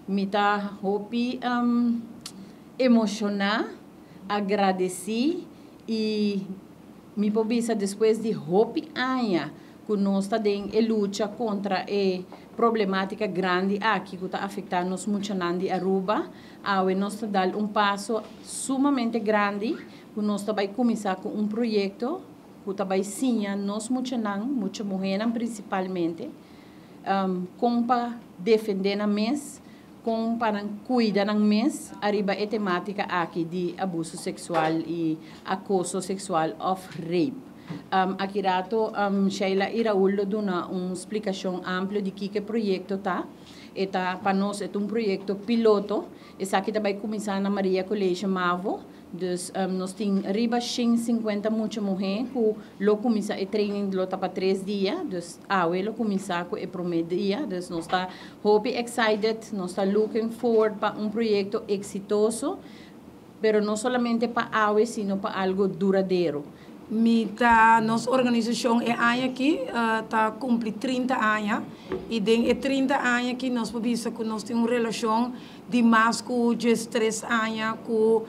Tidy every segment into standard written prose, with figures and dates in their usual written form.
Mi ta hopi emociona, agradeci y mi por bisa despues di hopi aña cu nos ta den e lucha contra e problematica grandi aki cu ta afecta nos muchanan di Aruba, awe nos ta dal un paso sumamente grandi cu nos ta bay cuminsa cu un proyecto cu ta bay siña nos muchanan, mucha muhernan principalmente, con pa defende nan mes, con pa nan cuida nan mes ariba e tematica aki di abuso sexual y acoso sexual of rape. Aki rato Sheila y Raul lo duna un splicacion amplio di kico e proyecto ta. E ta pa nos e ta un proyecto piloto. Esaki ta bay cuminsa na Maria College Mavo. Dus nos tin riba 150 mucha muhe cu lo cuminsa e training, lo ta pa 3 dia. Dus awe lo cuminsa cu e prome dia. Dus nos ta hopi excited, nos ta looking forward pa un proyecto exitoso, pero no solamente pa awe, sino pa algo duradero. Mi ta nos organisacion e aña aki ta cumpli 30 aña y den e 30 aña aki nos por bisa cu nos tin un relacion di mas cu 13 aña cu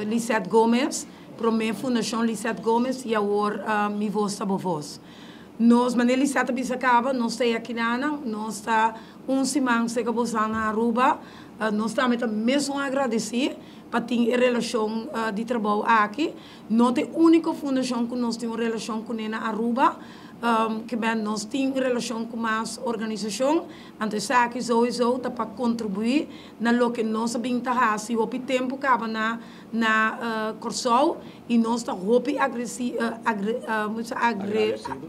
Lisette Gomes, prome Fundacion Lisette Gomes y awor Mi Voz Ta Bo Voz. Nos, manera Lisette a bisa caba, nos ta aki nan, nos ta un siman cerca boso na Aruba, nos tambe ta mesun agradeci pa tin e relacion di trabou aki. No ta e unico fundacion cu nos tin un relacion cu na Aruba, cu ben nos tin relacion cu mas organisacion, anto esaki sowieso ta pa contribui na loke nos a bin ta haci hopi tempo caba na Corsou y nos ta hopi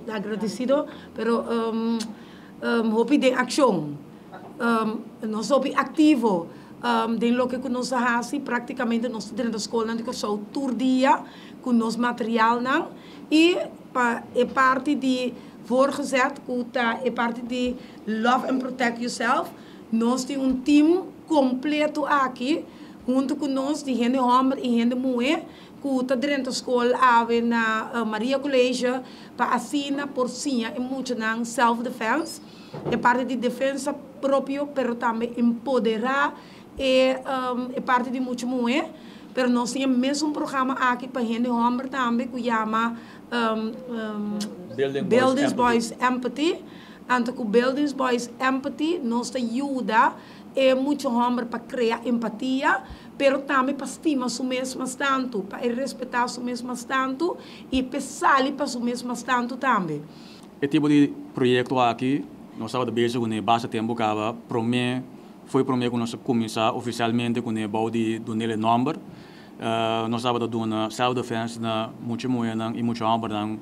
agradecido, pero hopi den accion. Nos hopi activo den loke cu nos a haci, practicamente nos ta den scol di Corsou tur dia cu nos materialnan y pa e parti di voortgezet, cu ta e parti di Love and Protect Yourself, nos tin un team completo aki, hunto cu nos, di hende homber y hende muhe, cu ta den scol awe na Maria College, pa asina por siña e muchanan self-defense, e parti di defensa propio, pero tambe empodera e parti di mucha muhe, pero nos tin mes un programa aki pa hende homber tambe, cu yama Building Boys Building Empathy. Boys Empathy. Anto cu Building Boys Empathy nos ta yuda e mucha homber pa crea empatia, pero tambe pa stima su mes mas tanto, pa respeta su mes mas tanto y pa sali pa su mes mas tanto tambe. E tipo di proyecto aki, nos tabata bezig cu basta tempo caba, prome, foi prome cu nos a cuminsa oficialmente cu e bou di dun'e nomber. Nos tabata duna self-defense na mucha muhernan y mucha hombernan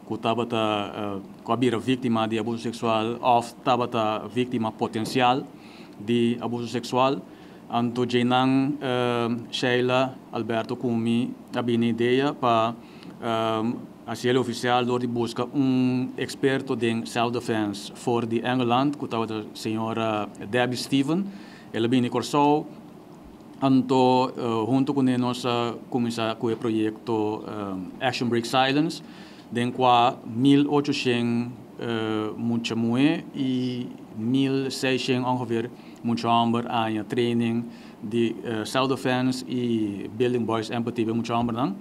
cu tabata cu a bira victima di abuso sexual of tabata victima potencial di abuso sexual. Anto djeinan Sheila, Alberto cu mi a bini idea pa haci oficial door di busca un experto den self-defense for di Engeland, cu tabata señora Debbie Steven. El a bini Corsou, anto hunto cu nos a cuminsa cu e proyecto Action Break Silence, den cua 1800 mucha muhe y 1600 ongeveer mucha homber a training di self-defense y Building Boys Empathy pa mucha hombernan.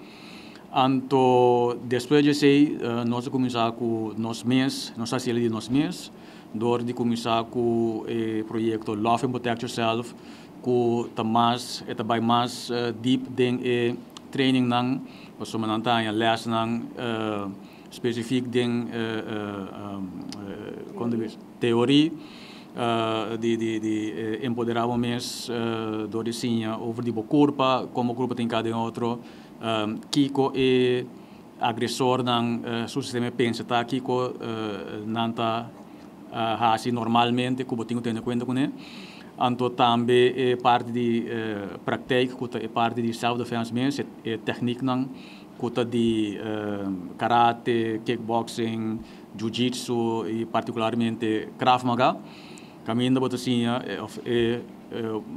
Anto, despues di esey, nos a cuminsa cu nos mes, nos a haci di nos mes, door di cuminsa cu e proyecto Love and Protect Yourself, cu ta mas, e ta bay mas deep den e training nan, pasobra nan ta les nan specific den con ta bisa, teoria di empodera bo mes door di siña over di bo curpa, con curpa tin cada otro, kico e agresor nan su sistema pensa ta kico nan ta haci normalmente, cu bo tin cu tene cuenta cu ne. Anto tambe e parti di praktijk, cu ta e parti di self-defense mes, e technieknan, cu ta di karate, kickboxing, jiu-jitsu y particularmente Krav Maga. Caminda bo ta siña, of e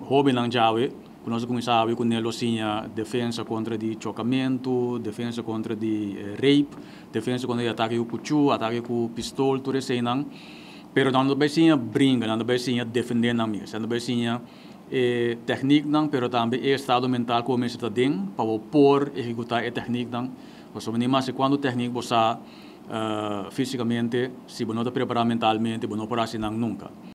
hobennan djawe, cu nos a cuminsa cu nan lo siña defensa contra di chocamento, defensa contra di rape, defensa contra di atake cu cuchu, atake cu pistol, tur eseynan. Pero nan no ta bay siña bringa, nan ta bay siña defende nan mes, nan ta bay siña techniek nan, pero tambe e estado mental cu mester ta den pa por ehecuta e techniek nan. Bo ni mas cuanto techniek bo sa fisicamente, si bo no ta prepara mentalmente, bo no por haci nan nunca.